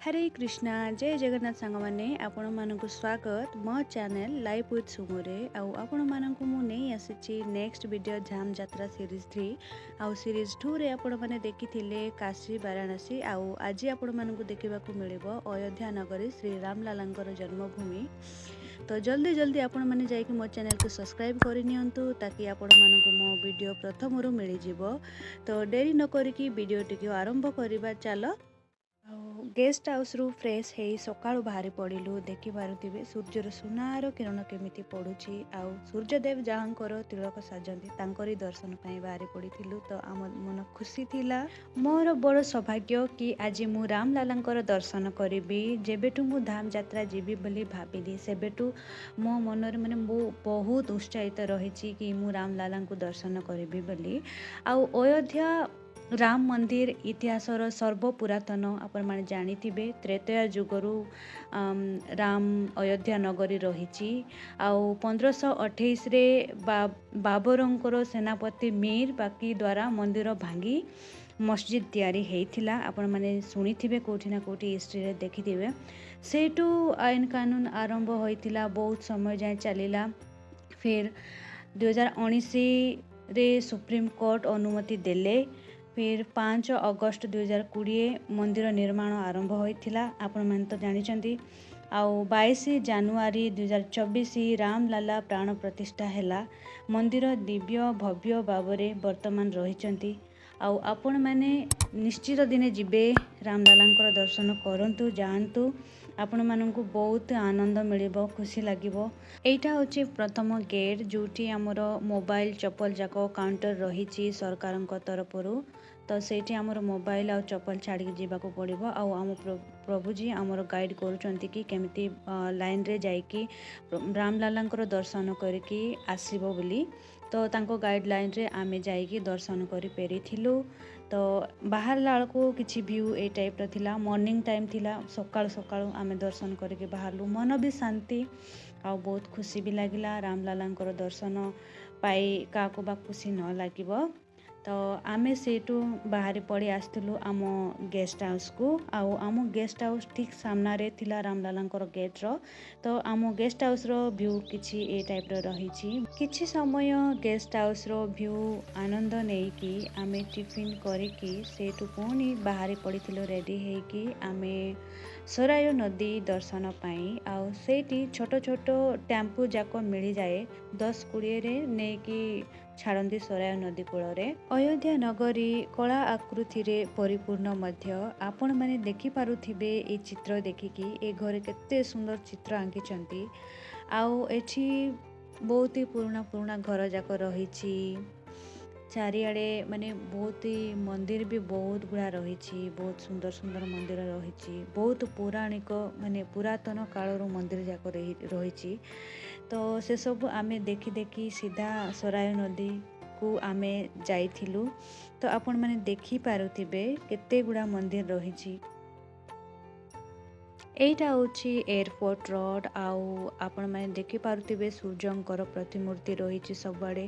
ହରେ କୃଷ୍ଣା, ଜୟ ଜଗନ୍ନାଥ ସାଙ୍ଗମାନେ। ଆପଣମାନଙ୍କୁ ସ୍ୱାଗତ ମୋ ଚ୍ୟାନେଲ୍ ଲାଇଫ୍ ୱିଥ୍ ସୁମୋରେ। ଆଉ ଆପଣମାନଙ୍କୁ ମୁଁ ନେଇ ଆସିଛି ନେକ୍ସଟ ଭିଡ଼ିଓ ଧାମ ଯାତ୍ରା ସିରିଜ୍ 3। ଆଉ ସିରିଜ୍ 2ରେ ଆପଣମାନେ ଦେଖିଥିଲେ କାଶୀ, ବାରାଣସୀ, ଆଉ ଆଜି ଆପଣମାନଙ୍କୁ ଦେଖିବାକୁ ମିଳିବ ଅଯୋଧ୍ୟା ନଗରୀ, ଶ୍ରୀ ରାମଲାଲାଙ୍କର ଜନ୍ମଭୂମି। ତ ଜଲ୍ଦି ଜଲ୍ଦି ଆପଣମାନେ ଯାଇକି ମୋ ଚ୍ୟାନେଲକୁ ସବସ୍କ୍ରାଇବ୍ କରିନିଅନ୍ତୁ, ତାକି ଆପଣମାନଙ୍କୁ ମୋ ଭିଡ଼ିଓ ପ୍ରଥମରୁ ମିଳିଯିବ। ତ ଡେରି ନ କରିକି ଭିଡ଼ିଓଟିକୁ ଆରମ୍ଭ କରିବା ଚାଲ। ଆଉ ଗେଷ୍ଟ ହାଉସ୍ରୁ ଫ୍ରେଶ୍ ହେଇ ସକାଳୁ ବାହାରି ପଡ଼ିଲୁ। ଦେଖିପାରୁଥିବେ ସୂର୍ଯ୍ୟର ସୁନାର କିରଣ କେମିତି ପଡ଼ୁଛି। ଆଉ ସୂର୍ଯ୍ୟଦେବ ଯାହାଙ୍କର ତିଳକ ସାଜନ୍ତି, ତାଙ୍କରି ଦର୍ଶନ ପାଇଁ ବାହାରି ପଡ଼ିଥିଲୁ। ତ ଆମ ମନ ଖୁସି ଥିଲା। ମୋର ବଡ଼ ସୌଭାଗ୍ୟ କି ଆଜି ମୁଁ ରାମଲାଲାଙ୍କର ଦର୍ଶନ କରିବି। ଯେବେଠୁ ମୁଁ ଧାମ ଯାତ୍ରା ଯିବି ବୋଲି ଭାବିଲି, ସେବେଠୁ ମୋ ମନରେ ମାନେ ମୁଁ ବହୁତ ଉତ୍ସାହିତ ରହିଛି କି ମୁଁ ରାମଲାଲାଙ୍କୁ ଦର୍ଶନ କରିବି ବୋଲି। ଆଉ ଅଯୋଧ୍ୟା ରାମ ମନ୍ଦିର ଇତିହାସର ସର୍ବପୁରାତନ। ଆପଣମାନେ ଜାଣିଥିବେ, ତ୍ରେତୟା ଯୁଗରୁ ରାମ ଅଯୋଧ୍ୟା ନଗରୀ ରହିଛି। ଆଉ 1528ରେ ବାବରଙ୍କର ସେନାପତି ମୀର ବାକି ଦ୍ୱାରା ମନ୍ଦିର ଭାଙ୍ଗି ମସଜିଦ୍ ତିଆରି ହେଇଥିଲା। ଆପଣମାନେ ଶୁଣିଥିବେ, କେଉଁଠି ନା କେଉଁଠି ହିଷ୍ଟ୍ରିରେ ଦେଖିଥିବେ। ସେଇଠୁ ଆଇନ କାନୁନ ଆରମ୍ଭ ହୋଇଥିଲା, ବହୁତ ସମୟ ଯାଏଁ ଚାଲିଲା। ଫିର୍ 2019ରେ ସୁପ୍ରିମକୋର୍ଟ ଅନୁମତି ଦେଲେ। ଫିର୍ 5 ଅଗଷ୍ଟ 2020 ମନ୍ଦିର ନିର୍ମାଣ ଆରମ୍ଭ ହୋଇଥିଲା, ଆପଣମାନେ ତ ଜାଣିଛନ୍ତି। ଆଉ 22 ଜାନୁଆରୀ 2024 ରାମଲାଲା ପ୍ରାଣ ପ୍ରତିଷ୍ଠା ହେଲା। ମନ୍ଦିର ଦିବ୍ୟ ଭବ୍ୟ ଭାବରେ ବର୍ତ୍ତମାନ ରହିଛନ୍ତି। ଆଉ ଆପଣମାନେ ନିଶ୍ଚିତ ଦିନେ ଯିବେ, ରାମଲାଲାଙ୍କର ଦର୍ଶନ କରନ୍ତୁ, ଯାଆନ୍ତୁ, ଆପଣମାନଙ୍କୁ ବହୁତ ଆନନ୍ଦ ମିଳିବ, ଖୁସି ଲାଗିବ। ଏଇଟା ହେଉଛି ପ୍ରଥମ ଗେଟ୍, ଯେଉଁଠି ଆମର ମୋବାଇଲ, ଚପଲ ଯାକ କାଉଣ୍ଟର ରହିଛି ସରକାରଙ୍କ ତରଫରୁ। ତ ସେଇଠି ଆମର ମୋବାଇଲ ଆଉ ଚପଲ ଛାଡ଼ିକି ଯିବାକୁ ପଡ଼ିବ। ଆଉ ଆମ ପ୍ରଭୁଜୀ ଆମର ଗାଇଡ଼ କରୁଛନ୍ତି କି କେମିତି ଲାଇନରେ ଯାଇକି ରାମଲାଲାଙ୍କର ଦର୍ଶନ କରିକି ଆସିବ ବୋଲି। ତ ତାଙ୍କ ଗାଇଡ଼ଲାଇନରେ ଆମେ ଯାଇକି ଦର୍ଶନ କରି ଫେରିଥିଲୁ। ତ ବାହାରିଲା ବେଳକୁ କିଛି ଭ୍ୟୁ ଏଇ ଟାଇପ୍ର ଥିଲା। ମର୍ଣ୍ଣିଂ ଟାଇମ୍ ଥିଲା, ସକାଳୁ ସକାଳୁ ଆମେ ଦର୍ଶନ କରିକି ବାହାରିଲୁ। ମନ ବି ଶାନ୍ତି ଆଉ ବହୁତ ଖୁସି ବି ଲାଗିଲା। ରାମଲାଲାଙ୍କର ଦର୍ଶନ ପାଇ କାହାକୁ ବା ଖୁସି ନ ଲାଗିବ? ତ ଆମେ ସେଇଠୁ ବାହାରି ପଡ଼ି ଆସିଥିଲୁ ଆମ ଗେଷ୍ଟ ହାଉସ୍କୁ। ଆଉ ଆମ ଗେଷ୍ଟ ହାଉସ୍ ଠିକ୍ ସାମ୍ନାରେ ଥିଲା ରାମଲାଲାଙ୍କର ଗେଟ୍ର। ତ ଆମ ଗେଷ୍ଟ ହାଉସ୍ର ଭ୍ୟୁ କିଛି ଏ ଟାଇପ୍ର ରହିଛି। କିଛି ସମୟ ଗେଷ୍ଟ ହାଉସ୍ର ଭ୍ୟୁ ଆନନ୍ଦ ନେଇକି ଆମେ ଟିଫିନ୍ କରିକି ସେଇଠୁ ପୁଣି ବାହାରି ପଡ଼ିଥିଲୁ ରେଡ଼ି ହେଇକି ଆମେ ସରାୟୁ ନଦୀ ଦର୍ଶନ ପାଇଁ। ଆଉ ସେଇଠି ଛୋଟ ଛୋଟ ଟେମ୍ପୁ ଯାକ ମିଳିଯାଏ, 10 20ରେ ନେଇକି ଛାଡ଼ନ୍ତି ସରାୟୁ ନଦୀ କୂଳରେ। ଅଯୋଧ୍ୟା ନଗରୀ କଳା ଆକୃତିରେ ପରିପୂର୍ଣ୍ଣ ମଧ୍ୟ। ଆପଣମାନେ ଦେଖିପାରୁଥିବେ ଏଇ ଚିତ୍ର ଦେଖିକି, ଏ ଘରେ କେତେ ସୁନ୍ଦର ଚିତ୍ର ଆଙ୍କିଛନ୍ତି। ଆଉ ଏଠି ବହୁତ ହି ପୁରୁଣା ପୁରୁଣା ଘର ଯାକ ରହିଛି ଚାରିଆଡ଼େ। ମାନେ ବହୁତ ହି ମନ୍ଦିର ବି ବହୁତ ଗୁଡ଼ା ରହିଛି, ବହୁତ ସୁନ୍ଦର ସୁନ୍ଦର ମନ୍ଦିର ରହିଛି। ବହୁତ ପୌରାଣିକ, ମାନେ ପୁରାତନ କାଳରୁ ମନ୍ଦିର ଯାକ ରହିଛି। ତ ସେସବୁ ଆମେ ଦେଖି ଦେଖି ସିଧା ସରାୟୁ ନଦୀକୁ ଆମେ ଯାଇଥିଲୁ। ତ ଆପଣମାନେ ଦେଖିପାରୁଥିବେ କେତେ ଗୁଡ଼ା ମନ୍ଦିର ରହିଛି। ଏଇଟା ହେଉଛି ଏୟାରପୋର୍ଟ ରୋଡ଼। ଆଉ ଆପଣମାନେ ଦେଖିପାରୁଥିବେ ସୂର୍ଯ୍ୟଙ୍କର ପ୍ରତିମୂର୍ତ୍ତି ରହିଛି ସବୁଆଡ଼େ,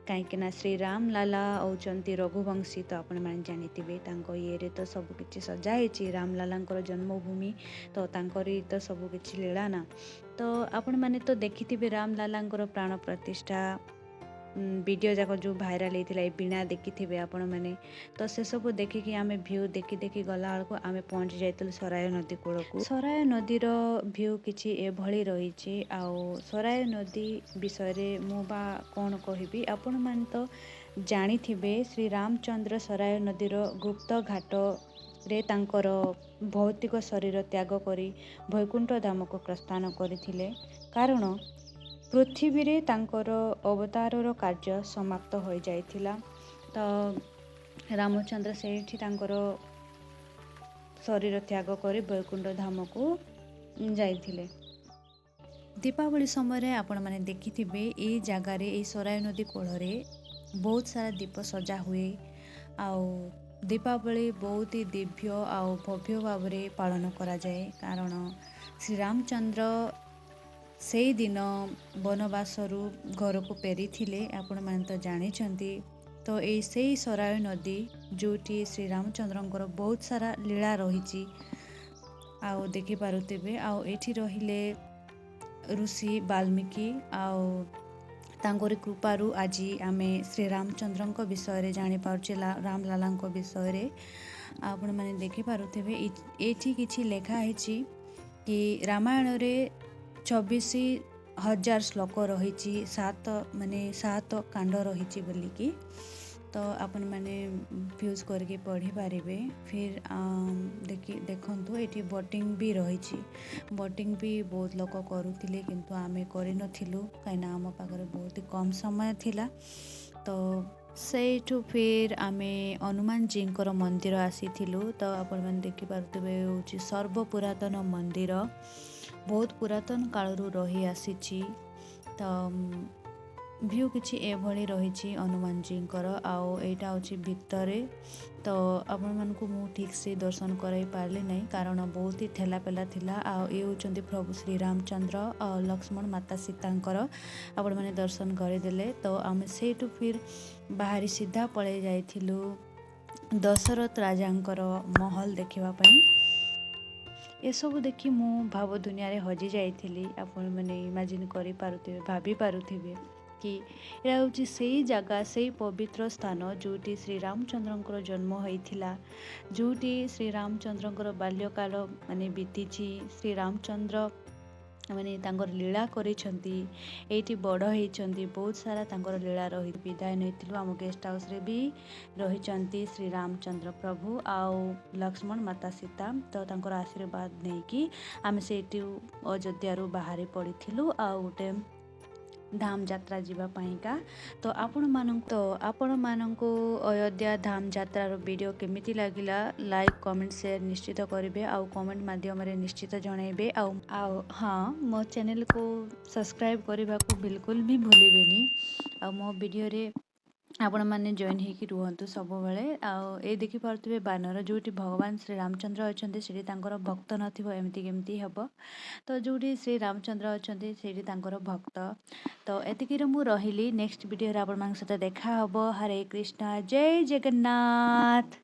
କାହିଁକିନା ଶ୍ରୀରାମ ଲାଲା ହେଉଛନ୍ତି ରଘୁବଂଶୀ। ତ ଆପଣମାନେ ଜାଣିଥିବେ, ତାଙ୍କ ଇଏରେ ତ ସବୁ କିଛି ସଜା ହେଇଛି। ରାମଲାଲାଙ୍କର ଜନ୍ମଭୂମି, ତ ତାଙ୍କରି ତ ସବୁ କିଛି ଲୀଳା ନା। ତ ଆପଣମାନେ ତ ଦେଖିଥିବେ ରାମଲାଲାଙ୍କର ପ୍ରାଣ ପ୍ରତିଷ୍ଠା ଭିଡ଼ିଓ ଯାକ ଯେଉଁ ଭାଇରାଲ୍ ହେଇଥିଲା, ଏ ବୀଣା ଦେଖିଥିବେ ଆପଣମାନେ। ତ ସେସବୁ ଦେଖିକି ଆମେ ଭ୍ୟୁ ଦେଖି ଦେଖି ଗଲାବେଳକୁ ଆମେ ପହଞ୍ଚି ଯାଇଥିଲୁ ସରାୟୁ ନଦୀ କୂଳକୁ। ସରାୟୁ ନଦୀର ଭ୍ୟୁ କିଛି ଏଭଳି ରହିଛି। ଆଉ ସରାୟୁ ନଦୀ ବିଷୟରେ ମୁଁ ବା କ'ଣ କହିବି, ଆପଣମାନେ ତ ଜାଣିଥିବେ। ଶ୍ରୀରାମଚନ୍ଦ୍ର ସରାୟୁ ନଦୀର ଗୁପ୍ତ ଘାଟରେ ତାଙ୍କର ଭୌତିକ ଶରୀର ତ୍ୟାଗ କରି ବୈକୁଣ୍ଠ ଧାମକୁ ପ୍ରସ୍ଥାନ କରିଥିଲେ, କାରଣ ପୃଥିବୀରେ ତାଙ୍କର ଅବତାରର କାର୍ଯ୍ୟ ସମାପ୍ତ ହୋଇଯାଇଥିଲା। ତ ରାମଚନ୍ଦ୍ର ସେଇଠି ତାଙ୍କର ଶରୀର ତ୍ୟାଗ କରି ବୈକୁଣ୍ଠ ଧାମକୁ ଯାଇଥିଲେ। ଦୀପାବଳି ସମୟରେ ଆପଣମାନେ ଦେଖିଥିବେ, ଏଇ ଜାଗାରେ, ଏଇ ସରାୟୁ ନଦୀ କୂଳରେ ବହୁତ ସାରା ଦୀପ ସଜା ହୁଏ। ଆଉ ଦୀପାବଳି ବହୁତ ହି ଦିବ୍ୟ ଆଉ ଭବ୍ୟ ଭାବରେ ପାଳନ କରାଯାଏ, କାରଣ ଶ୍ରୀରାମଚନ୍ଦ୍ର ସେଇଦିନ ବନବାସରୁ ଘରକୁ ଫେରିଥିଲେ, ଆପଣମାନେ ତ ଜାଣିଛନ୍ତି। ତ ଏଇ ସେଇ ସରାୟୁ ନଦୀ, ଯେଉଁଠି ଶ୍ରୀରାମଚନ୍ଦ୍ରଙ୍କର ବହୁତ ସାରା ଲୀଳା ରହିଛି। ଆଉ ଦେଖିପାରୁଥିବେ, ଆଉ ଏଇଠି ରହିଲେ ଋଷି ବାଲ୍ମୀକି। ଆଉ ତାଙ୍କରି କୃପାରୁ ଆଜି ଆମେ ଶ୍ରୀରାମଚନ୍ଦ୍ରଙ୍କ ବିଷୟରେ ଜାଣିପାରୁଛେ, ରାମଲାଲାଙ୍କ ବିଷୟରେ। ଆପଣମାନେ ଦେଖିପାରୁଥିବେ, ଏଇଠି କିଛି ଲେଖା ହେଇଛି କି ରାମାୟଣରେ 24,000 ଶ୍ଲୋକ ରହିଛି, ସାତ ମାନେ ସାତ କାଣ୍ଡ ରହିଛି ବୋଲିକି। ତ ଆପଣମାନେ ପଜ୍ କରିକି ପଢ଼ିପାରିବେ। ଫିର୍ ଦେଖନ୍ତୁ, ଏଇଠି ବୋଟିଂ ବି ରହିଛି। ବୋଟିଂ ବି ବହୁତ ଲୋକ କରୁଥିଲେ, କିନ୍ତୁ ଆମେ କରିନଥିଲୁ, କାହିଁକିନା ଆମ ପାଖରେ ବହୁତ କମ୍ ସମୟ ଥିଲା। ତ ସେଇଠୁ ଫିର୍ ଆମେ ହନୁମାନଜୀଙ୍କର ମନ୍ଦିର ଆସିଥିଲୁ। ତ ଆପଣମାନେ ଦେଖିପାରୁଥିବେ, ହେଉଛି ସର୍ବ ପୁରାତନ ମନ୍ଦିର, ବହୁତ ପୁରାତନ କାଳରୁ ରହି ଆସିଛି। ତ ଭ୍ୟୁ କିଛି ଏଭଳି ରହିଛି ହନୁମାନଜୀଙ୍କର। ଆଉ ଏଇଟା ହେଉଛି ଭିତରେ। ତ ଆପଣମାନଙ୍କୁ ମୁଁ ଠିକ୍ସେ ଦର୍ଶନ କରାଇ ପାରିଲି ନାହିଁ, କାରଣ ବହୁତ ହି ଠେଲାପେଲା ଥିଲା। ଆଉ ଇଏ ହେଉଛନ୍ତି ପ୍ରଭୁ ଶ୍ରୀରାମଚନ୍ଦ୍ର ଆଉ ଲକ୍ଷ୍ମଣ, ମାତା ସୀତାଙ୍କର ଆପଣମାନେ ଦର୍ଶନ କରିଦେଲେ। ତ ଆମେ ସେଇଠୁ ଫିର୍ ବାହାରି ସିଧା ପଳେଇ ଯାଇଥିଲୁ ଦଶରଥ ରାଜାଙ୍କର ମହଲ ଦେଖିବା ପାଇଁ। ଏସବୁ ଦେଖି ମୁଁ ଭାବ ଦୁନିଆରେ ହଜି ଯାଇଥିଲି। ଆପଣମାନେ ଇମାଜିନ୍ କରିପାରୁଥିବେ, ଭାବି ପାରୁଥିବେ କି ଏଇଟା ହେଉଛି ସେଇ ଜାଗା, ସେଇ ପବିତ୍ର ସ୍ଥାନ ଯେଉଁଠି ଶ୍ରୀରାମଚନ୍ଦ୍ରଙ୍କର ଜନ୍ମ ହୋଇଥିଲା, ଯେଉଁଠି ଶ୍ରୀରାମଚନ୍ଦ୍ରଙ୍କର ବାଲ୍ୟକାଳ ମାନେ ବିତିଛି, ଶ୍ରୀରାମଚନ୍ଦ୍ର ମାନେ ତାଙ୍କର ଲୀଳା କରିଛନ୍ତି, ଏଇଠି ବଡ଼ ହେଇଛନ୍ତି, ବହୁତ ସାରା ତାଙ୍କର ଲୀଳା ରହି ବିଦାୟ ନେଇଥିଲୁ। ଆମ ଗେଷ୍ଟ ହାଉସ୍ରେ ବି ରହିଛନ୍ତି ଶ୍ରୀରାମଚନ୍ଦ୍ର ପ୍ରଭୁ ଆଉ ଲକ୍ଷ୍ମଣ, ମାତା ସୀତା। ତ ତାଙ୍କର ଆଶୀର୍ବାଦ ନେଇକି ଆମେ ସେଇଠୁ ଅଯୋଧ୍ୟାରୁ ବାହାରି ପଡ଼ିଥିଲୁ ଆଉ ଗୋଟେ ଧାମ ଯାତ୍ରା ଯିବା ପାଇଁକା। ତ ଆପଣମାନଙ୍କୁ ଅଯୋଧ୍ୟା ଧାମ ଯାତ୍ରାର ଭିଡ଼ିଓ କେମିତି ଲାଗିଲା, ଲାଇକ୍, କମେଣ୍ଟ, ସେୟାର ନିଶ୍ଚିତ କରିବେ ଆଉ କମେଣ୍ଟ ମାଧ୍ୟମରେ ନିଶ୍ଚିତ ଜଣାଇବେ। ଆଉ ହଁ, ମୋ ଚ୍ୟାନେଲକୁ ସବସ୍କ୍ରାଇବ୍ କରିବାକୁ ବିଲକୁଲ ବି ଭୁଲିବେନି। ଆଉ ମୋ ଭିଡ଼ିଓରେ ଆପଣମାନେ ଜଏନ୍ ହେଇକି ରୁହନ୍ତୁ ସବୁବେଳେ। ଆଉ ଏଇ ଦେଖିପାରୁଥିବେ ବାନର, ଯେଉଁଠି ଭଗବାନ ଶ୍ରୀରାମଚନ୍ଦ୍ର ଅଛନ୍ତି ସେଠି ତାଙ୍କର ଭକ୍ତ ନଥିବ, ଏମିତି କେମିତି ହେବ? ତ ଯେଉଁଠି ଶ୍ରୀରାମଚନ୍ଦ୍ର ଅଛନ୍ତି, ସେଇଠି ତାଙ୍କର ଭକ୍ତ। ତ ଏତିକିରେ ମୁଁ ରହିଲି। ନେକ୍ସଟ ଭିଡ଼ିଓରେ ଆପଣମାନଙ୍କ ସହିତ ଦେଖା ହେବ। ହରେ କୃଷ୍ଣ, ଜୟ ଜଗନ୍ନାଥ।